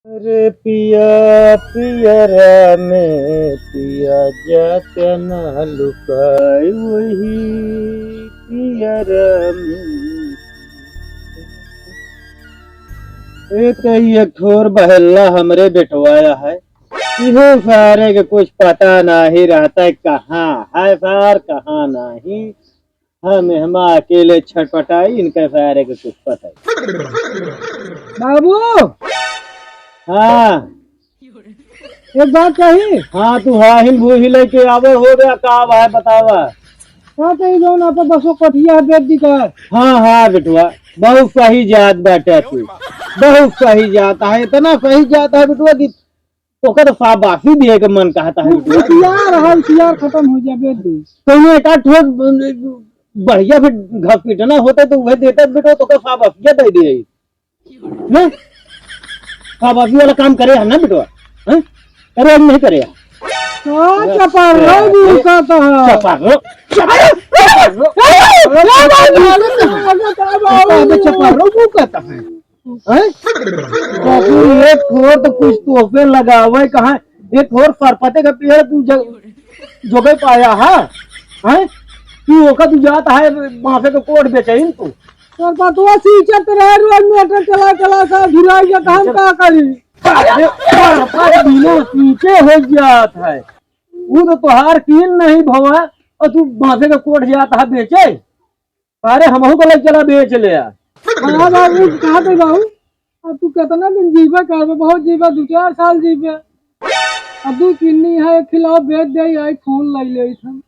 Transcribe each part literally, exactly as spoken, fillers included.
अरे पिया, पियरा में पिया जात ना लुकाई, वही पियरा में। ए, तो ये ठोर बहल्ला हमरे बेटवाया है, इहो सारे के कुछ पता नाही रहता है, कहाँ है सार, कहाँ नाही। हम हमा अकेले छटपटाई, इनका सारे के कुछ पता है। बाबू। हाँ। एक बात कही। हाँ, तू हाँ हिल भूही लेके आवे हो गया, का बा है बतावा। हाँ, तो ये जौन आप बसो कठिया है, बेच दी का? हाँ, हाँ, बेटवा, बहुत सही जात बाटे तू, बहुत सही जात है, इतना सही जात है बेटवा कि ओकर तो शाबाशी दिए के मन कहता है। होशियार है, होशियार खत्म हो जाए, बेच दे। कौनो एक आध ठो बढ़िया फिर घसीटना होता तो वह देता बेटो, तो ओकर शाबाशिया दे दिए। हैं? शाबाशी वाला काम करे है ना बेटो? हैं? करे या नहीं करे? हाँ, चपारो ए, भी ए, कहता है। चपारो, चपारो, चपारो। अबे चपारो भी कहता है। हैं? बाबू, एक ठोर तो कुछ तोहफे लगावे कहाँ? एक ठोर सरपते का पेड़ तू ज-, जोगे पाया है? हैं? तू ओका तू जात है बांसे के कोट बेचइन तू। सरपतवा सींचत रहे, रोज मोटर चला चला सा ढिलाई जात, हम का करी? अरे, सरपत बिना सींचे हो जात है। वो तो तोहार कीन नहीं भवा, और तू बांसे के कोट जात है बेचे। अरे हमहू को लग चला बेच ले आ। हाँ बाबू, कहाँ पे बाबू? अब तू कितना दिन जीबे करबे? बहुत जीबे, दो चार साल जीबे। अब दो किडनी है, एक खिलाओ, बेच दे, आईफोन ले ले हम।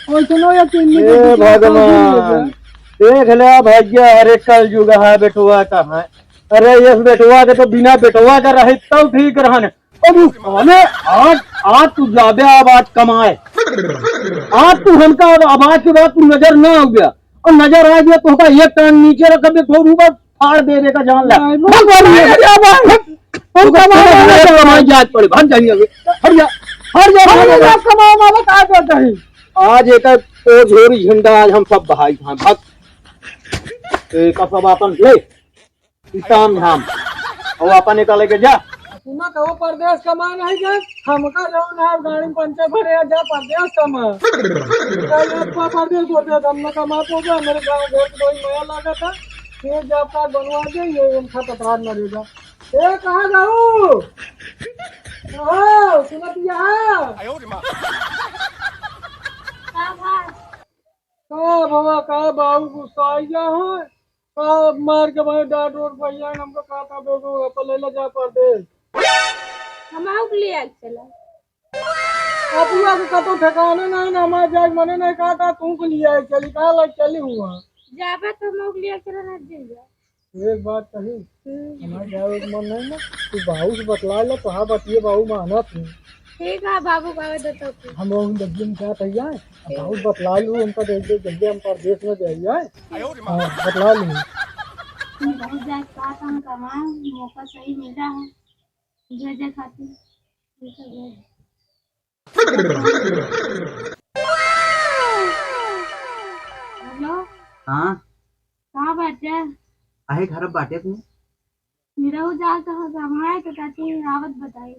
ओइसनो या किडनी के ए दो चार साल भगवान, जीबे। देख ले भैया, अरे कल युग है, बेटुआ कहाँ है? अरे इस बेटुआ के तो बिना बेटुआ के रहे तब ठीक रहन। अब उ साले आज, आज तू जाबे अब आज कमाए। आज तू हमका अब, अब आज के बाद तू नजर ना आउबे। और नजर आ गया तो का एक टांग नीचे रख, एक ठो ऊपर फाड़ दे देगा, जान ले। नहीं, भाग, भाग, भाग, भाग, भाग। हम कमाए, कमाए, कमाए। कमाए जात पड़े, भाग जाइए अभी। हट जा, हट जा, हम भाग जा। नहीं कमाए वाला का करता है? आज एक तो झोरी झंडा आज हम सब बहाई खान, भाग। ए, का सब अपन ले। ई ताम झाम। और अपन निकाले के जा। सुना तो परदेस कमा नहीं गए, हमका जौन है गाड़ी में पंचर भरे जा परदेस कमा। कल एक बार परदेस बोल दे, हम ना कमा तो जा, मेरे गाँव घर के कोई नया लागत है, ये जब का बनवा दे, ये इनका तकरार न रहेगा। ए, कहाँ जाऊ? कहाँ? सुनत यहाँ? का भा? का भवा, का बाबू गुस्साइया है? का मार के भाई डांट रोट भैया, हमको का था बेगो, अपन ले ले जा परदेस। हम आउ के लिए आइल चला। अपुआ के कतो ठिकाने नहीं ना, हमारे जाए मने नहीं कहा था, तू के लिए आइल चली, कहाँ लग चली हुआ? जाबे तो हम आउ के लिए आइल चला ना, जइया। एक बात कही, हम्म। हमारे जाए के मन नहीं ना, तू बाबू से बतला ले, तो हाँ बतिए बाबू मानत नहीं। ठीक है बाबू, बाबा देता तू। हम लोग जल्दी में क्या तैयार है? ठीक। बाबू बतला लू, हमका दे दे, जल्दी हम परदेस में जाइए। हाँ, बतला लू। हम बहुत जाए का काम कमा, मौका सही मिला है, भेजे खातिर। हेलो। हाँ। कहाँ बाटे? आहे घर बाटे अपने। निरहू जाए तो हो, हमारे तो कहती आवत बताई।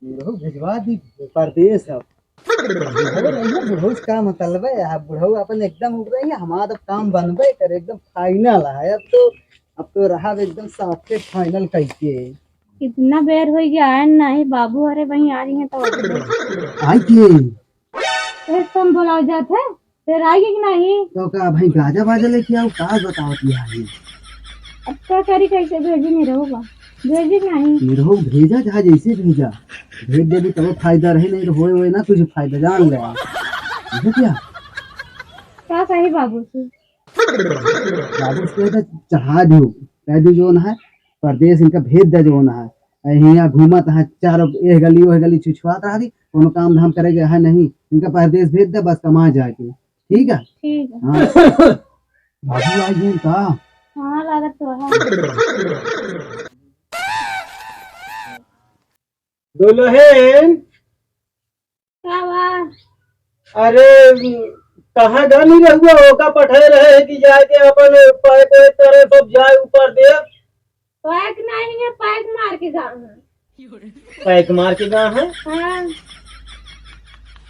निरहू भेजवा दी, परदेस अब। बुढ़ऊ रहिए, बुढ़ऊ से का मतलब है? आप बुढ़ऊ अपन एकदम उग रही है, हमारा तो काम बनबे करे, एकदम final है। अब तो, अब तो रहा एकदम साफे final कइके। कितना बेर होइ गया आए नहीं बाबू, अरे वहीं आ रही है तो। आई के? एक तो हम बुलाओ जात है, फिर आई कि नहीं? तो का भाई गाजा बाजा लेके आओ, का बताओ तू यार ये? अब का करी, कैसे भेजी निरहू बा? भेजी नहीं। निरहू भेजा, जहाँ जैसे भेजा। भेज देबू तब फायदा रहे, नहीं तो होए, होए ना कुछ फायदा, जान ले। समझे क्या? का कही बाबू से? बाबू से कहे तो चढ़ा दो, कह दो जौन है, परदेस इनका भेज दे जौन है। हियाँ घूमत है, चारों एह गली, ओह गली छुछुआत रहा थी, कोनो काम धाम करे के है नहीं, इनका परदेस भेज दे, बस कमा जाके। ठीक है? ठीक है। हाँ। बाबू आ गए का? हाँ, लागत तो है। दुल्हन। का बा? अरे, कहाँ जानी रहुआ, ओका पठाए रहे हैं कि जाए के अपन पैक वैक करे, सब जाए ऊपर दे। पैक नहीं है, पैक मार के गा है। पैक मार के गा है? हाँ।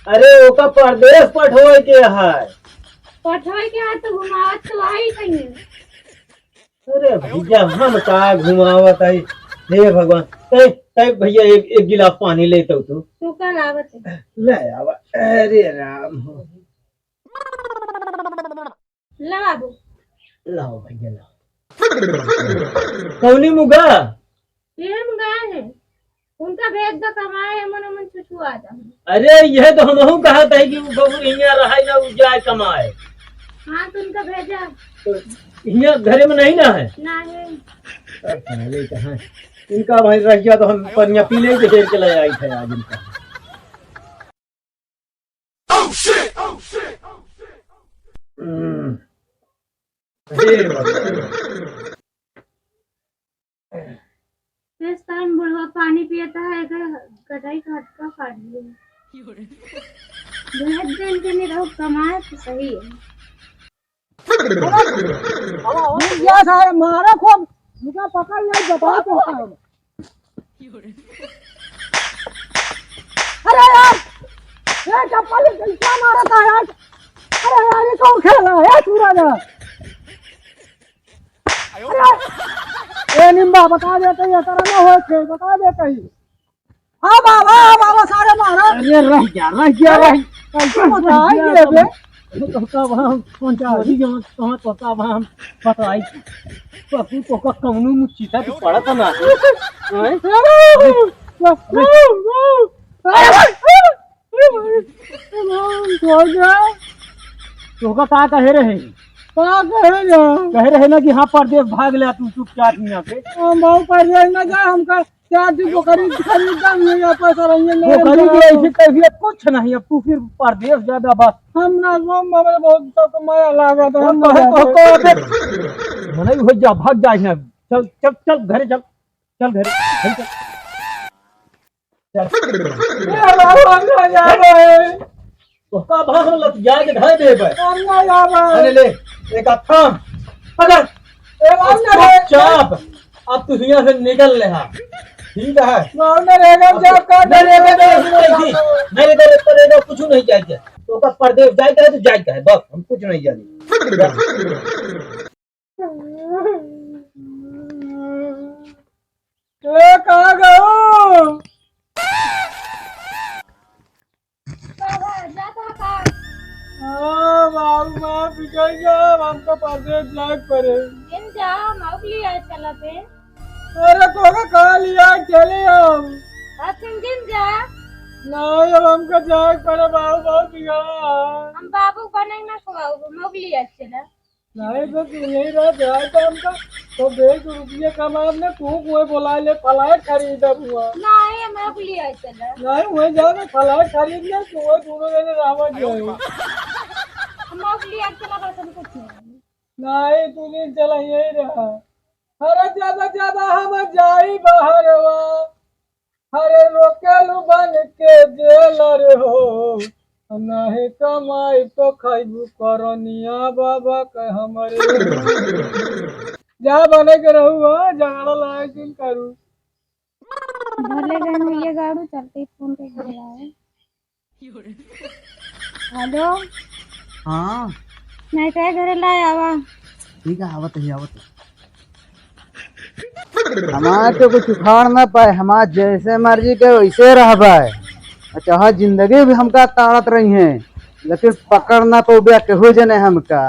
अरे, ओका परदेस पठोए के है। पठोए के है तो घुमावत तो आई कहीं। अरे भैया, हम का घुमावत आई? हे भगवान, तै, तै भैया एक, एक गिलास पानी लेतौ तू। तू का लावत है? ले आवा। अरे राम हो। ला बाबू। लाओ भैया, लाओ। कौनी मुगा? ये मुगा है। उनका भेज दो कमाए, अमन अमन छुछुआ जा। अरे, यह तो हमहू कहत है कि वो बबुर हियाँ रहे ना, वो जाए कमाए। हाँ, तो उनका भेजा। तो हियाँ घरे में नहीं ना है? ना है। अरे, पहले कहाँ है? इनका भाई रह गया तो हम पनिया पी लेंगे, हेर के ले आई थे आज इनका। हम्म। इस टाइम बुढ़वा पानी पियता है, एकर कटाई का हटका काट दिए। भेज दे इनके, नहीं रहो, कमाए तो सही है। अरे, अरे, अरे, अरे, अरे, अरे, मारा खूब, मुझे पकड़ ले, बता तो। अरे यार, ये चप्पल कैसा मारा था यार? अरे यार, ये कौन खेला है पूरा ना? अरे, ए निम्बा, बता देते, ये तरह ना होए थे, बता देते ही। हाँ बाबा, हाँ बाबा, सारे मारा। अरे रह गया, रह गया, रह गया। कैसे बताइए बे? तो का हम कौन सा अभी जमा, कहाँ तो का हम बताई। पप्पू तो का कौनो मुच्छी था, तू पड़ा था ना। हैं? तोहका का कहे रहे? का कहे रहे? कहे रहे ना कि हाँ, परदेस भाग ले तू चुपचाप यहाँ से। हम बहुत परदेस ना जा, हमका चार दिन बकरी खरीद दम, ये यहाँ पैसा रहिए, नहीं बोकरी हम के ऐसे तैसे कुछ नहीं, अब तू फिर परदेस ज्यादा बस। हम ना, हम, हमारे बहुत सबको माया लागा था, हम हम कहे, ना तो जाते। कहे, मने हो जा, भाग जा यहाँ। चल, चल, चल, घरे चल। चल घरे, घरे चल। चल। ए बाबा, हम ना जाबे। तोहका भाग लत जाए के ढाई देबे। हम ना जाबे। अरे ले, एक हाथ थाम। पकड़। ए बाबा, हम ना जाबे। चुपचाप। अब तू हियाँ से निकल ले हा। ठीक है? हम ना रहेगा, अब जा, काट नहीं रहेगा, नहीं रहेगा, नहीं रहेगा, कुछ नहीं चाहिए। तोहका परदेस जाए के है तो जाए के है, बस हम कुछ नहीं जानी। ए, कहाँ गयो? बाबा, जात ह का? हाँ, बाबू, माँ बिगड़ गया, अब हमको परदेस जाए के पड़े। जिन जा, मौक लिया चला पे। अरे, तोहका कहाँ लिया चले हम? अखन जिन जा। नहीं, अब हमको जाए के पड़े, बाबू बहुत बिगड़ा है। हम बाबू के बनाई ना खवाऊ, मौक लिया चला। नहीं तो तू यही रह जाए तो हमका तो बेच रुपये कमाब ने, तू कोई बोला ले फ्लैट खरीदब हुआ। नहीं, हम अब लिया चला। नहीं, वही जा तो फ्लैट खरीद ले, तू वो दोनों जने रहवा जाए। हम अब लिया चला, बस हम कुछ नहीं। नहीं, तू नहीं चला, यही रहा। अरे ज्यादा ज्यादा हम जाई बहरवा। अरे रोकेलू बन के जेलर हो, नाही कमाई तो खैबू करनिया बाबा के हमरे। जा बने के रहू हो, झगड़ा लड़ाई जिन करू। भले गए भैया गाड़ू, चलते ही फोन करके बुलाए। हेलो। हाँ। नहीं तो घरे लाए आवा। ठीक है, आवत ही, आवत ही। हमार तो कुछ उखाड़ ना पाए, हमार जैसे मर्जी के वैसे रहबे। और चाहे जिंदगी भी हमका ताड़त रही है, लेकिन पकड़ ना पौबे केहू जने हमका।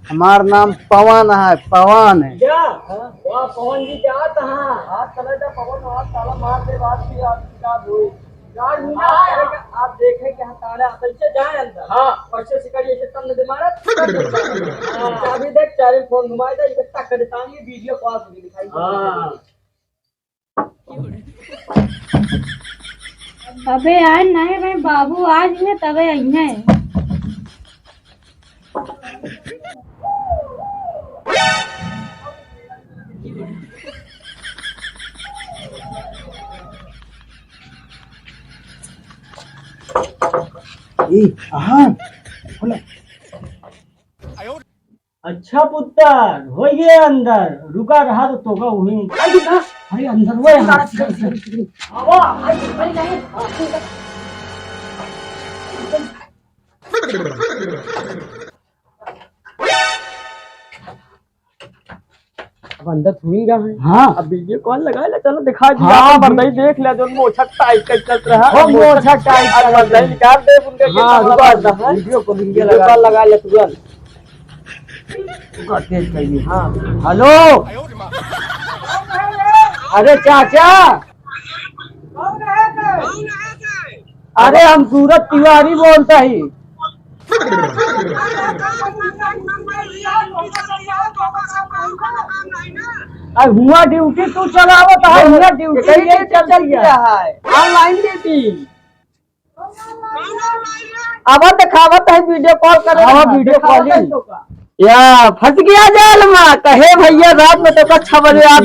हमार नाम पवन है, पवन। जा, हाँ, वाह, पवन जी, जात हाँ। हाथ चला जा, पवन, हाथ ताला मार दे, बात की, आप की बात हुई। गाड़ मुंडा आप देखें, आप देखें कि हम ताला कैसे जाए अंदर। हाँ। कैसे सिकड़ी ऐसे तंग दे मारा, तंग दे मारा। हाँ। अभी देख, चारों फोन घुमाए दे, इकट्ठा कर देता हूँ, ये वीडियो कॉल से दिखाई। हाँ। अबे आज नहीं भाई, बाबू आज ही है, तबे आई है। ए, आहा, खोला। अच्छा पुत्तर, होइ गए अंदर, रुका रहा तो तोका वहीं। अरे अंदर वो यहाँ। आवा, अरे, अरे, नहीं। अब अंदर थोड़ी गया है। हाँ। अब वीडियो कॉल लगा ले, चलो दिखा दिया। हाँ, अपन मर्दाई देख ले, जो मोछा टाइट कर चल रहा है। वो मोछा टाइट अब कर मर्दाई निकाल दे, उनके हाँ, कैसा रुका, मर्दा है। वीडियो कॉल वीडियो लगा कॉल ले। लगा ले तुरंत। रुका, तेज करिए। हाँ। हेलो। अरे चाचा। अरे हम सूरज तिवारी बोलता ही। अब हुआ ड्यूटी तू चलावत है, हुआ ड्यूटी ये चल दिया है। ऑनलाइन ड्यूटी। अब दिखावत है वीडियो कॉल करे। हाँ, वीडियो कॉलिंग। या फंस गया जाल में। कहे भैया रात में तो का छह बजे आप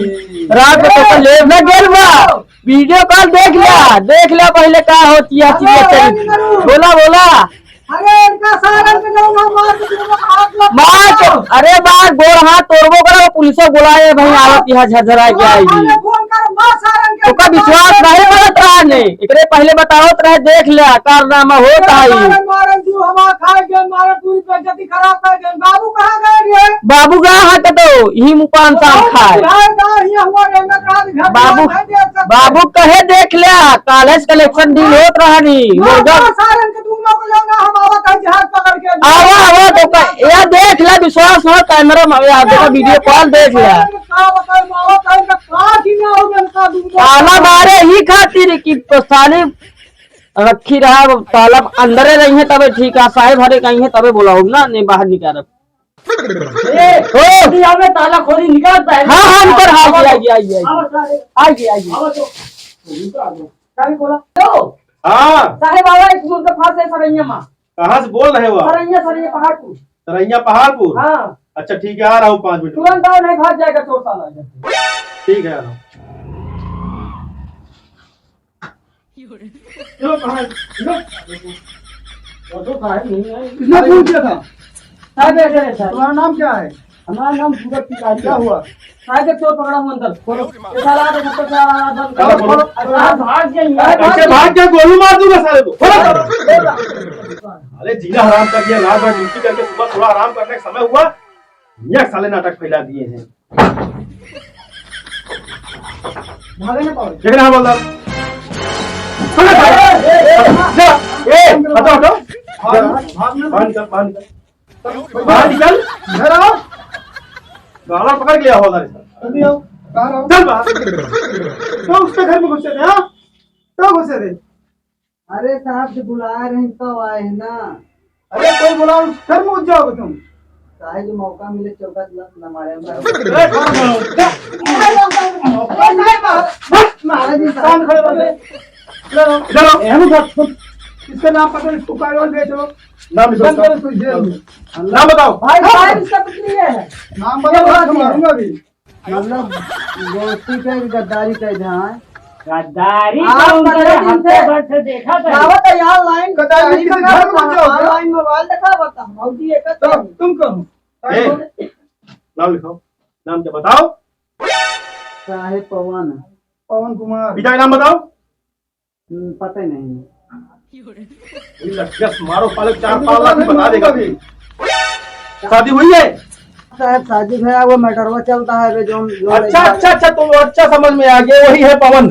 रात में तो का लेब ना गेल बा। वीडियो कॉल देख लिया, देख लिया पहले का होती है चीजें चली। बोला, बोला। अरे इनका सारन के लोग हम मार के तुम लोग हाथ लग मार के, अरे बा गोड़ हाथ तोड़बो करो, पुलिसो बुलाए भाई, आवत यहाँ झरझरा के आएगी। फोन कर मार सारन के। ओका विश्वास नहीं करत रहा ने, एकरे पहले बतावत रहे, देख लिया कारनामा होता है। मारन, मारन, तू हमार खाए के मारन, पूरी बेइज्जती खराब कर दे। बाबू कहाँ गए रे? बाबू गया है कतो, यही मुकान साहब खाए। बाबू, बाबू कहे देख लिया, कॉलेज कलेक्शन डील होत रहनी। मुर्गा सारन के तुम लोग लो ना, हम आवत है जहाज पकड़ के। आवा, आवा, तो का, या देख लिया, विश्वास हो, कैमरा में, या देखो, वीडियो कॉल देख लिया। ताला मारे ही खातिर कि साले रखी रहा, ताला अंदरे रही है, तबे ठीक है, साहेब हरे कहीं है, तबे बुलाओ ना, नहीं बाहर निकालब। ए, ओ! खोली, हमें ताला खोली, निकाल पहले। हाँ, हाँ, निकाल, हाँ, आइए, आइए, आइए, आइए। आवा, सारे। आइए, आइए। आवा तो। सारे बोला। हेलो। हाँ। सारे बाबा, एक मुंह से फांस है सरैया माँ। कहाँ से बोल रहे हो आप? सरैया, सरैया पहाड़पुर। सरैया पहाड़पुर? हाँ। अच्छा, ठीक है, आ रहा हूँ पाँच मिनट में। तुरंत आओ, नहीं भाग जाएगा चोर साला इधर से। ठीक है, आ रहा हूँ। चलो, कहाँ है? चलो। वो तो साहब नहीं है। किसने फोन किया था? साहब, ऐसे है, साहब। तुम्हारा नाम क्या है? हमारा नाम सूरज तिवारी। क्या हुआ? साहब, एक चोर पकड़ा हुआ अंदर। खोलो। ये साला आ रहा है, साला आ रहा है, बंद करो। खोलो, खोलो। अरे, साहब, भाग जाइए। अरे, कैसे भाग गया? गोली मार दूंगा साले को। खोलो। अरे, जीना हराम कर दिया, रात भर ड्यूटी करके सुबह थोड़ा आराम करने का समय हुआ, ये साले नाटक फैला दिए हैं। भागे ना पाओ। देख रहा बोल रहा। ए, ए, ए, हटो, हटो। भाग, भाग, भाग। बाहर निकल, घर आओ। गाला पकड़ के ले आओ हवलदार साहब। जल्दी आओ, बाहर आओ। चल बाहर। तो उसके घर में घुसे थे, हाँ? तो घुसे थे। अरे साहब जी बुला रहे हैं, कब आए हैं ना? अरे कोई बुलाओ, घर में घुस जाओगे तुम। चाहे जो मौका मिले चौका न, न मारे हम। ए, कौन है? मारे जी साहब। कौन खड़े बोल रहे? इधर आओ। इधर आओ। ए, हम उधर, इसका नाम पता नहीं, इसको पैरोल भेज दो। नाम लिखो बंद इसका। करो इसको जेल में। नाम बताओ। भाई, भाई, इसका कुछ नहीं है। नाम बताओ, क्या बात है? मारूंगा अभी। मतलब, दोस्ती के गद्दारी के जहाँ। गद्दारी आप का उनका पकड़े हफ्ते इनसे भर से देखा था। लावत है यहाँ लाइन। गद्दारी किसी घर में जाओ। लाइन मोबाइल दिखा बता। भौजी एक तो तुम कहो। ए, नाम लिखाओ। नाम क्या बताओ? साहेब पवन। पवन कुमार। पिता का नाम बताओ। हम्म, पता ही नहीं। ये लठिया से मारो, साले चार पाँच लाख की बता देगा। शादी हुई है? साहब, शादी भया, वो मैटरवा चलता है, अबे जो, जो अच्छा, अच्छा, अच्छा, तो अच्छा समझ में आ गया, वही है पवन,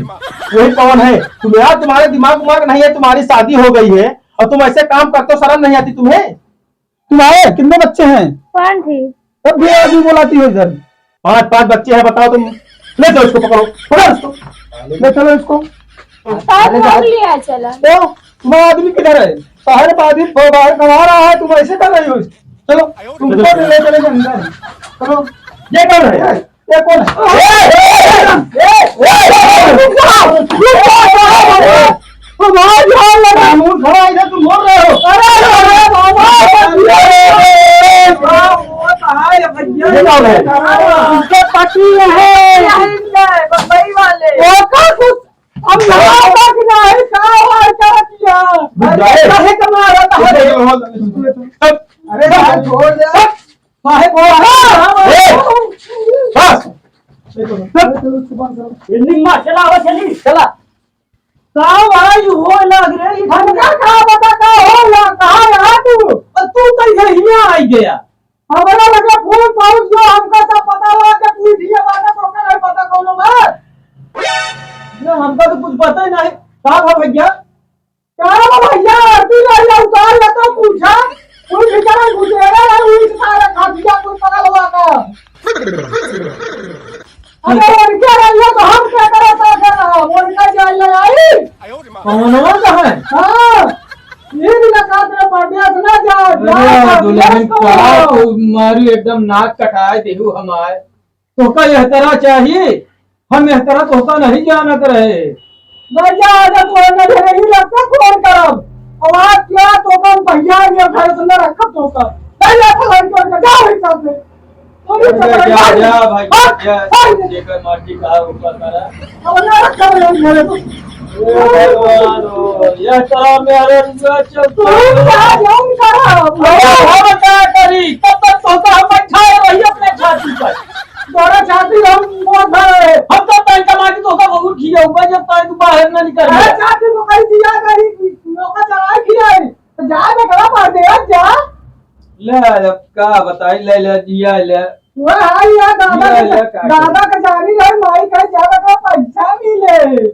वही पवन है। तुम यार, तुम्हारे दिमाग उमाग नहीं है, तुम्हारी शादी हो गई है और तुम ऐसे काम करते हो, शर्म नहीं आती तुम्हें? तुम आए, कितने बच्चे हैं? पाँच ही। तब भी आदमी बुलाती हो इधर। पाँच, पाँच बच्चे हैं, बताओ तुम। ले जाओ इसको, पकड़ो, पकड़ो इसको। ले चलो इसको। साहब, ले जाओ। भाग लिया, चला। तो तुम्हारा आदमी किधर है? बाहर आदमी, बाहर कमा रहा है, तुम ऐसे कर रही हो? चलो, तुमको भी ले चलेंगे अंदर। चलो। ये कौन है? ये कौन है? ए, ए, ए, ए, ए, रुक जाओ, रुक जाओ, रुक जाओ। तो भाई, यहाँ लगा। कानून खड़ा है, इधर तुम बोल रहे हो। अरे, अरे, बाबा, ये कौन है? उनके पति हैं। बम्बई वाले। वो का कुछ, हम यहाँ तक नहीं, का हुआ, क्या किया? अरे, काहे का मारा था? अरे, भाई, छोड़ दे। काहे बोला? ए, बस। ये निम्मा चला हो, चली, चला। का भाई हो लग रे, ई हमका का पता का होला, कहाँ रहा तू? और तू कैसे हियाँ आई गया? हमरा लगे फोन पहुँच गयो, हमका सब पता हुआ कि तू हियाँ बाटा तो का नहीं पता कौनो बात। ना, हमका तो कुछ पता ही नहीं। का भा भैया? का भा भैया, तू भैया उतार ले तो पूछा। तू भीतर घुसेड़ा रहा, उस सारे खातिया कोई पकड़ हुआ का। अरे उनके रहिए तो हम क्या करत था, उनका जान लगाई। कौनो का है? हाँ, ये भी ना खातिर परदेस ना जाए, अरे जाए दुल्हन परदेस को। का तू मारू एकदम नाक कटाए देहू हमार। तोहका यह तरह चाहिए, हम यह तरह तोहका नहीं जानत रहे। भैया, आजा, तो हमें नहीं लगता, फोन करब। और आज क्या तो हम भैया ये घर से न रखब तोहका। नहीं, नहीं, फोन करके जाओ इस घर से। अरे, जा, जा, भाई, हाँ, जा, हाँ। जेकर मर्जी कहा, ओकर करा। अब ना रखब हम घर में। ए भगवान हो, यह तरह में अरे रुआ चलता तू है। कहाँ जाऊँ, कहाँ? अरे, हम क्या करी? तब तक तोहका हम बैठाए रही अपने छाती पर। तोरा छाती हम मोड़ धरे। हम तो तय कमा के तोहका बहुत खिया हुआ, जब तय तू बाहर ना निकल अरे, गया। छाती को कहीं दिया करी, नौका चढ़ाए खियाए। तो जा, बेटा, मार दे, जा। ले, अब का बताई, ले, ले, जिया, ले। वो हाल यार, दादा जिया, के, ले, का दादा करी? के जानी रहे, माई कहे, जा बेटा, पैसा मिले।